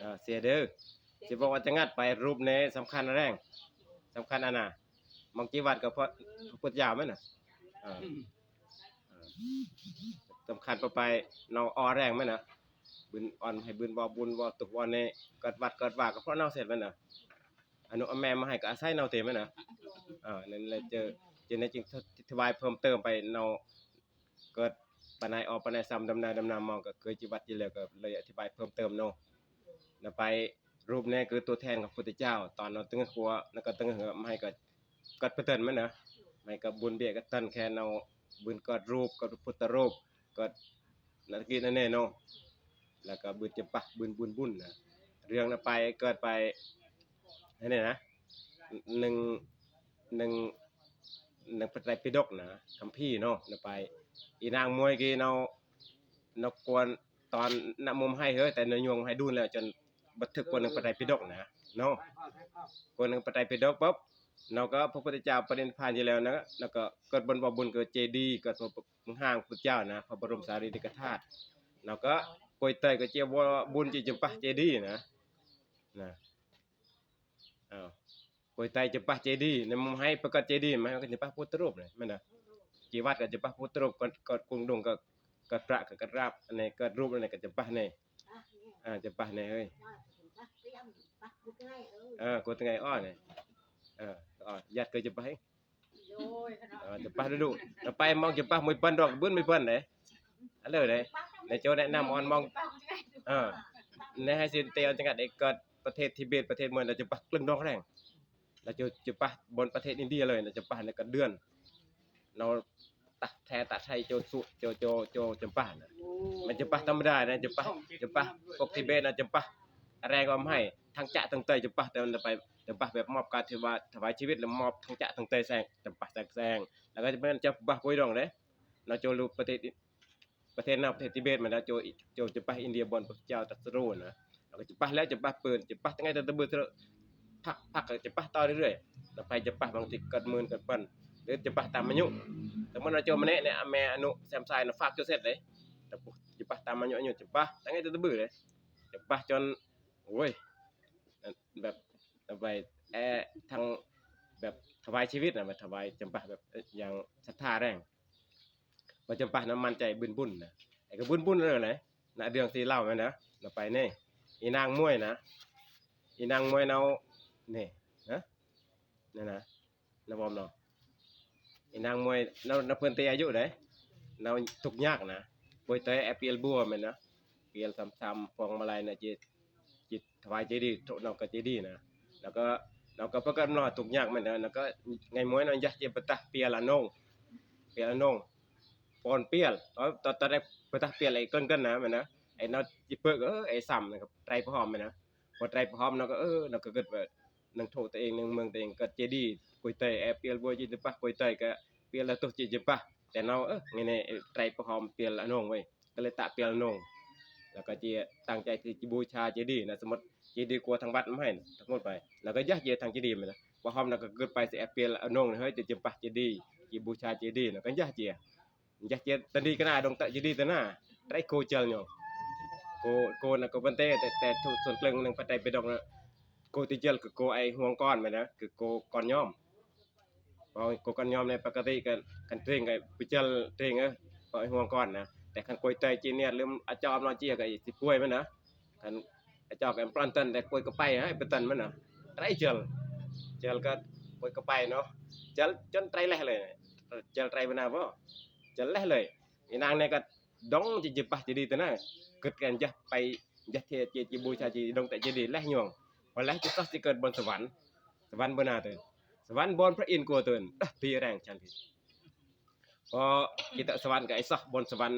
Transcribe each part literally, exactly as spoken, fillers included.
เออ เสียเด้อ จะบอกว่าจะงัดไปรูปนี้สำคัญแรง สำคัญอันน่ะ មកជីវិតក៏ពុទ្ធ ពុទ្ធ យ៉ាងមែនណា អឺ សំខាន់ប្របែរនៅអររ៉ែងមែនណា ប៊ឺនអនឲ្យប៊ឺនបប៊ុនបទោសបនេះ កើតវត្តកើតវាក៏ប្រណោះសេតមែនណា អនុអមែមកឲ្យក៏អាស្រ័យនៅទេមែនណា អឺ នេះជាជានេះជាងថ្វាយ เพิ่มเติม ទៅនៅ កើតបណ្ណៃអបបណ្ណៃសំដំណើរដំណើរមកក៏គឺជីវិតជាលើក៏លើអធិប្បាយ เพิ่มเติม នោះ នៅបែររូបនេះគឺតួថានរបស់ពុទ្ធចៅ តននៅទាំងគួរនៅក៏ទាំងមកឲ្យក៏ គាត់ប្រទិនមែនណា មកក៏ប៊ុនបៀកក៏តនខែនៅប៊ុនគាត់រូបគាត់ពុទ្ធរូបគាត់ណាគីណែនោះ แล้วก็ប៊ុនចំប៉ះប៊ុនប៊ុនប៊ុនណារឿងនៅបែរកើតបែរនេះណានឹងនឹងនឹងព្រះត្រៃពិដកណាគម្ពីរនោះនៅបែរអ៊ីណាងមួយគេនៅនៅគួនតនណាមុំឲ្យហើយតែនៅញងឲ្យឌូនលើចន บันทึกគួននឹងព្រះត្រៃពិដកណានោះគួននឹងព្រះត្រៃពិដកបបនៅក៏ព្រះពុទ្ធចៅបរិនិព្វានជាលើណានៅក៏កើតប៊ុនបប៊ុនក៏ចេឌីក៏បង្ហាញពុទ្ធចៅណាព្រះបរមសារីរិកថាតុនៅក៏គួយតៃក៏ជាប៊ុនជាចំប៉ះចេឌីណាណាអឺគួយតៃចំប៉ះចេឌីនៅមុំឲ្យប្រកាសចេឌីមកចំប៉ះពុទ្ធរូបនេះមែនណាជីវត្តក៏ចំប៉ះពុទ្ធរូបក៏ក៏គង់ដងក៏ក៏ប្រាក់ក៏ក្រាបនេះក៏រូបនេះក៏ចំប៉ះនេះអឺចំប៉ះនេះហើយអឺគួរថ្ងៃអស់នេះអឺអស់យ៉ាត់ក៏ចំប៉ះឯង អឺ ចំប៉ះឌូឌូ ដល់បែរមកចំប៉ះមួយប៉ុនដកប៊ឺនមួយប៉ុនដែរឥឡូវដែរអ្នកចូលណែនាំអនមកអឺនេះឲ្យសិនទេអនចង្កាត់ឯកកើតប្រទេសធីបេតប្រទេសមួយដែលចំប៉ះក្លឹងដងរ៉ែងដែលចូលចំប៉ះបនប្រទេសឥណ្ឌាឥឡូវដែលចំប៉ះនៅកណ្ដឿននៅតាស់ថែតាក់ថៃចូលសួកចូលចូលចូលចំប៉ះណាមិនចំប៉ះធម្មតាណាចំប៉ះចំប៉ះពុកធីបេតណាចំប៉ះរ៉ែងអមហើយ ทั้งចាក់ទាំងតៃចំប៉ះទៅទៅចំប៉ះបែបមកការធ្វើថ្វាយជីវិតលំមកទាំងចាក់ទាំងតៃសែងចំប៉ះសែងសែង แล้วก็จะเป็นจะบะปุยดองเลยเราចូលប្រទេសប្រទេសណាប្រទេសទីបេតមកដល់ចូលចូលចំប៉ះឥណ្ឌាបនព្រះចៅតាស្រូណា แล้วก็ចំប៉ះ แล้วចំប៉ះពើចំប៉ះថ្ងៃទៅទៅបើស្រូផាក់ផាក់ចំប៉ះតទៅរឿយដល់បែរចំប៉ះបងទីកើតម៉ឺនកើតប៉ុនឬចំប៉ះតាមអាយុតែមុនចូលម្នាក់នេះអាម៉ែអនុសែមសាយនៅហ្វាក់ចូលសេតដែរតែចំប៉ះតាមអាយុអាយុចំប៉ះថ្ងៃទៅទៅបើដែរចំប៉ះចនអូយ แบบអ្វីអែทั้งแบบថ្វាយជីវិតណាថ្វាយចំប៉ះแบบយ៉ាងសត្ថារ៉ែងបើចំប៉ះណាមិនចៃប៊ុនប៊ុនណាឯកប៊ុនប៊ុនលើណាណារឿងទីឡៅមែនណានៅបែរនេះអ៊ីណាងមួយណាអ៊ីណាងមួយនៅនេះណានេះណានៅបំណោះអ៊ីណាងមួយនៅនៅพื้นទីអាយុដែរនៅទុកញ៉ាក់ណាពុយទៅអែពីលបួមែនណាពីលសាំសាំផងម្លាយណាជា ជាថ្វាយចេឌី នៅក៏ចេឌីណា แล้วก็ แล้วก็ ប្រកាសមកទុកញ៉ាក់មែនណា แล้วก็ ថ្ងៃមួយណាយ៉ាស់ជាបតាស់ពីលអនងពីលអនងពនពីលតតតែបតាស់ពីលអីកិនកិនណាមែនណាឯណោជាពើអឺអីសាំត្រៃប្រហមមែនណាបើត្រៃប្រហមណោក៏អឺណោក៏គិតនឹងធូរទៅអេងនឹងមើងទៅអេងក៏ចេឌីគួយទៅអែពីលវយជាប៉ះគួយទៅក៏ពីលទោះជាជាប៉ះតែណោអឺថ្ងៃនេះត្រៃប្រហមពីលអនងវិញ ก็เลยตะเปียลนง แล้วก็ជាតាំងใจที่จะบูชาเจดีย์นะสมมติเจดีย์กลัวทางวัดไม่ให้ทั้งหมดไป แล้วก็ย่าเจียทางเจดีย์มันนะพอหอมแล้วก็เกิดไปเสียเปียลนงเฮ้ยจะจำปาเจดีย์จะบูชาเจดีย์นะก็ย่าเจียย่าเจียตันดีก็น่าดงตะเจดีย์ตันน่าไรโกเจลเนาะโกโกนะโกบันเต้แต่แต่ทุกส่วนเกลืองหนึ่งปัจจัยไปดงนะโกติเจลคือโกไอห่วงก้อนมันนะคือโกก้อนย่อม Ôi, cô con nhom này, ปกติ kan, kan tring, kan picel tring, eh, ko ai huang kon na. Te kan koi tai chi niat lum a chom no chi ka si puai me na. Kan a chok em plan tan te koi ka pai, ha, betan me na. Trai jel. Jel ka koi ka pai no. Jel jon trai leh le. Jel trai bena bo. Jel leh le. Inang ne ka dong chi jipah chi di te na. Kit kan jah pai, jah thie chi, chi bu cha chi dong te chi di leh nyuang. Ho leh chi tos chi ket bon sawan. Sawan bena te. Sawan bon pra in ko te. Dah ti rang chan ti. Ho kita sawan ka ai soh bon sawan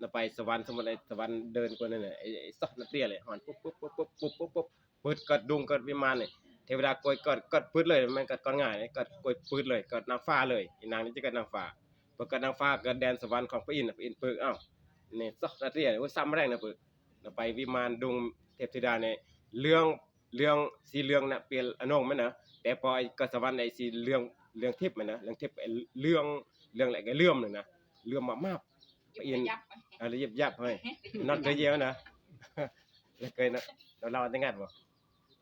na pai sawan sawan ai sawan den ko ne ne. Ai soh na tria le. Hon pup pup pup pup pup pup pup. ពឹតកើតដួងកើតវិមាននេះទេវតាគួយកើតកើតពឹតលើមិនកើតកើតងាយនេះកើតគួយពឹតលើកើតណាំងហ្វាលើឯណាងនេះជាកើតណាំងហ្វាបើកើតណាំងហ្វាកើតដែនសវណ្ណខំផ្អ៊ីនផ្អ៊ីនពើអោនេះសោះណាត្រាអូសាំរ៉ែងណាពើនៅបាយវិមានដួងទេពធីតានេះលឿងលឿងស៊ីលឿងណាពេលអនងមែនណាតែពើឯងកើតសវណ្ណឯងស៊ីលឿងលឿងធីបមែនណាលឿងធីបលឿងលឿងលែកលឿមនឹងណាលឿមមកម៉ាប់ផ្អ៊ីន លៀបយ៉ាប់ហើយណត់ទៅយាណា លើកគេណា เราเล่าอันที่งัดบ่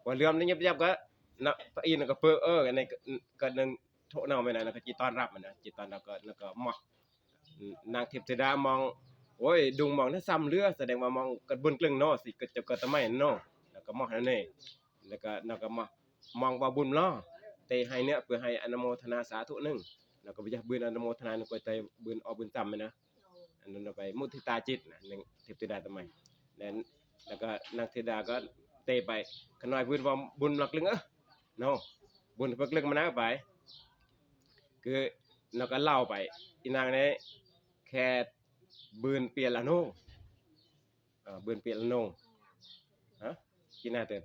ว่าเรื่องนี้ยับๆก็นะ อีนก็เปิด เออ ในก็นึงโทษเนาะ ไม่นะ ก็จิตต้อนรับมันนะ จิตต้อนรับก็ แล้วก็มอบ นางเทพธิดามอง โอ้ย ดุงมองนะ ซ้ำเหลือ แสดงว่ามองกระบุญกลึงเนาะ สิก็จะก็ทำไมเนาะ แล้วก็มอบนั่นเอง แล้วก็ แล้วก็มอบ มองว่าบุญล้อ แต่ให้เนี่ย เพื่อให้อนุโมทนาสาธุหนึ่ง แล้วก็ไปจะบุญอนุโมทนา นึกว่าแต่บุญออกบุญซ้ำไหมนะ อันนั้นเอาไปมุทิตาจิตนะ หนึ่งเทพธิดาทำไม แล้ว แล้วก็นางธิดาก็เตะไป ขน้อยบุญว่าบุญหลักลึง เออ เนาะ บุญหลักลึงมานะไป คือ แล้วก็เล่าไป อีนางเนี่ย แค่เบือนเปียละโน เอ่อ เบือนเปียละโน ฮะ กี่นาที